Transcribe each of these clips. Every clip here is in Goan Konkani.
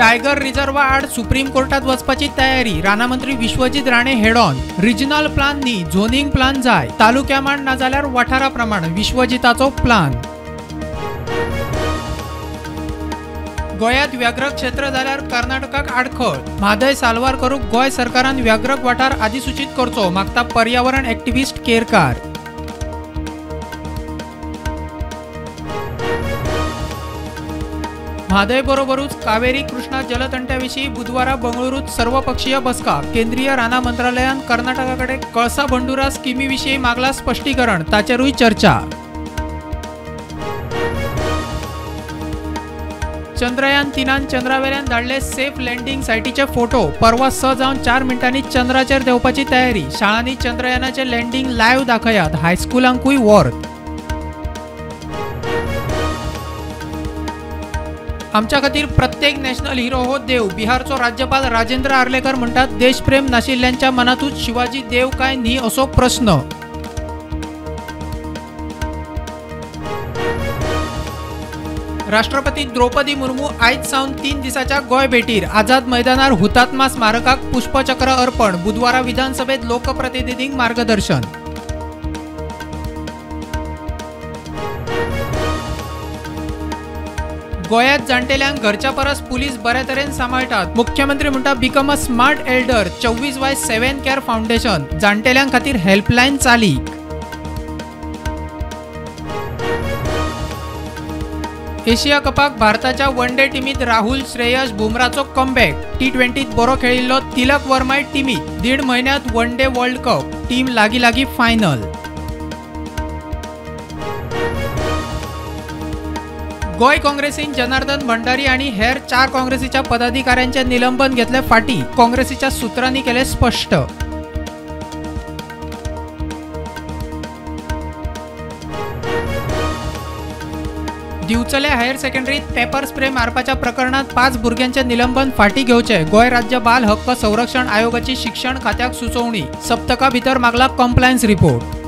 टायगर रिझर्वा आड सुप्रीम कोर्टात वचपाची तयारी. रानामंत्री Vishwajit Rane head on. Regional plan न्ही, झोनिंग प्लान जाय. तालुक्या माण नाजाल्यार वाठारा प्रमाण विश्वजिताचो प्लान. गोंयांत व्याघ्र क्षेत्र जाल्यार कर्नाटकाक आडखळ. म्हादय साल्वार करूंक गोंय सरकारान व्याघ्र वाठार अधिसूचीत करचो, मागता पर्यावरण एक्टिविस्ट केरकार. म्हादय बरोबरूच कावेरी कृष्णा जलतंट्याविशीं बुधवारा बंगळुरूत सर्वपक्षीय बसका. केंद्रीय रानां मंत्रालयान कर्नाटका कडेन कळसा भंडुरा स्किमी विशीं मागला स्पश्टीकरण, ताचेरूय चर्चा. चंद्रयान 3 चंद्रावेल्यान धाडले सेफ लँडिंग सायटीचे फोटो. परवा 6 जावन 4 मिनटांनी चंद्राचेर देंवपाची तयारी. शाळांनी चंद्रयानाचे लँडिंग लायव्ह दाखयात, हायस्कुलांकूय वॉर्त. आमच्या खातीर प्रत्येक नॅशनल हिरो हो देव. बिहारचो राज्यपाल राजेंद्र आर्लेकर म्हणटात, देशप्रेम नाशिल्ल्यांच्या मनातूच शिवाजी देव काय न्ही असो प्रस्न. राष्ट्रपती द्रौपदी मुर्मू आयज सावन 3 दिसाच्या गोंय भेटीर. आझाद मैदानार हुतात्मा स्मारकाक पुष्पचक्र अर्पण. बुधवारा विधानसभेत लोकप्रतिनिधींक मार्गदर्शन. गोंयांत जाण्टेल्यांक घरच्या परस पुलीस बरे तरेन सांबाळटात. मुख्यमंत्री म्हणटा, become a smart elder. 24/7 care foundation जाण्टेल्यां खातीर हेल्पलायन चालीक. एशिया कपाक भारताच्या वन डे टिमीत राहुल, श्रेयस, बुमराचो कमबॅक. T20 बरो खेळिल्लो तिलक वर्माय टिमीत. 1.5 म्हयन्यांत one day world cup, team लागीं लागीं फायनल. गोंय काँग्रेसीन जनार्दन भंडारी आनी हेर 4 काँग्रेसीच्या पदाधिकाऱ्यांचे निलंबन घेतले फाटी. काँग्रेसीच्या सूत्रांनी केले स्पश्ट. दिवचले हायर सेकंडरीत पेपर स्प्रे मारपाच्या प्रकरणात 5 भुरग्यांचे निलंबन फाटी घेवचे. गोंय राज्य बाल हक्क संरक्षण आयोगाची शिक्षण खात्याक सुचोवणी. सप्तका भितर मागला कंप्लायन्स रिपोर्ट.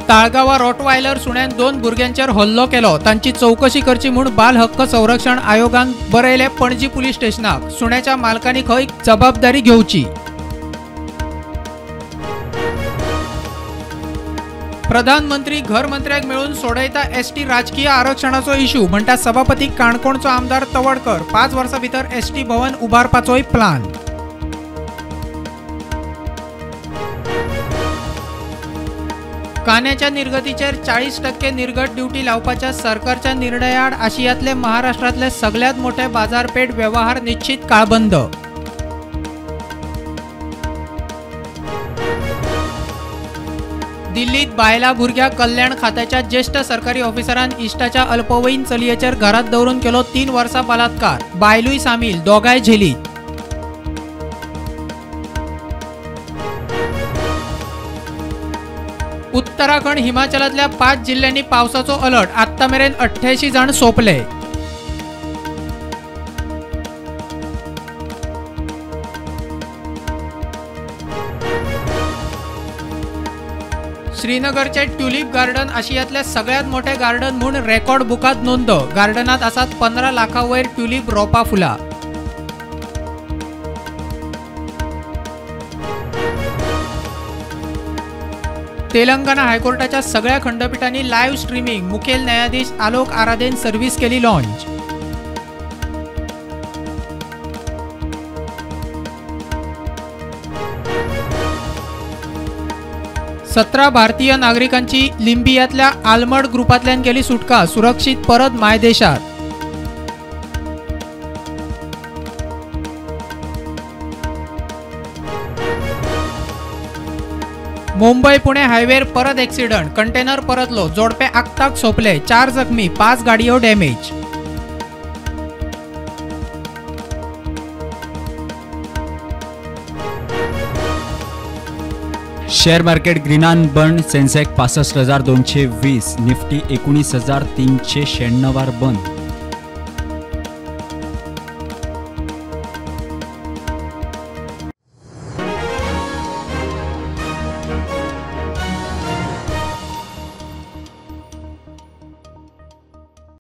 ताळगांवा रॉटवायलर सुण्यान 2 भुरग्यांचेर हल्लो केलो. तांची चवकशी करची म्हूण बाल हक्क संरक्षण आयोगान बरयले पणजी पुलीस स्टेशनाक. सुण्याच्या मालकांनी खंय जबाबदारी घेवची. प्रधानमंत्री घर मंत्र्याक मेळून सोडयता एसटी राजकीय आरक्षणाचो इश्यू, म्हणटा सभापती काणकोणचो आमदार तवडकर. 5 वर्सां भितर एसटी भवन उबारपाचोय प्लान. कांद्याच्या निर्गतीचेर 40% निर्गत ड्युटी लावपाच्या सरकारच्या निर्णयाआड आशियांतले महाराष्ट्रांतले सगळ्यात मोठे बाजारपेठ व्यवहार निश्चित काळबंद. दिल्लीत बायला भुरग्या कल्याण खात्याच्या ज्येष्ठ सरकारी ऑफिसरान इश्टाच्या अल्पवयीन चलयेचेर घरात दवरून केलो 3 वर्सां बलात्कार. बायलूय सामील, दोगांय झेलीत. उत्तराखंड हिमाचलांतल्या 5 जिल्ह्यांनी पावसाचो अलर्ट. आत्ता मेरेन 88 जाण सोंपले. श्रीनगरचे ट्युलिप गार्डन आशियांतले सगळ्यात मोठे गार्डन म्हूण रेकॉर्ड बुकात नोंद. गार्डनात आसात 15 लाखां वयर ट्युलिप रोपा फुलां. तेलंगणा हायकोर्टाच्या सगळ्या खंडपीठांनी लायव्ह स्ट्रीमिंग. मुखेल न्यायाधीश आलोक आराधेन सर्व्हिस केली लॉन्च. 17 भारतीय नागरिकांची लिबियांतल्या आलमड ग्रुपांतल्यान केली सुटका. सुरक्षीत परत मायदेशात. मुंबई पुणे हायवेर परत एक्सिडंट. कंटेनर परतलो, जोडपे आक्ताक सोंपले. 4 जखमी, 5 गाडयो डॅमेज. शेअर मार्केट ग्रीनान बंद. सेन्सेक्स 65,220, निफ्टी 19,396 वर बंद.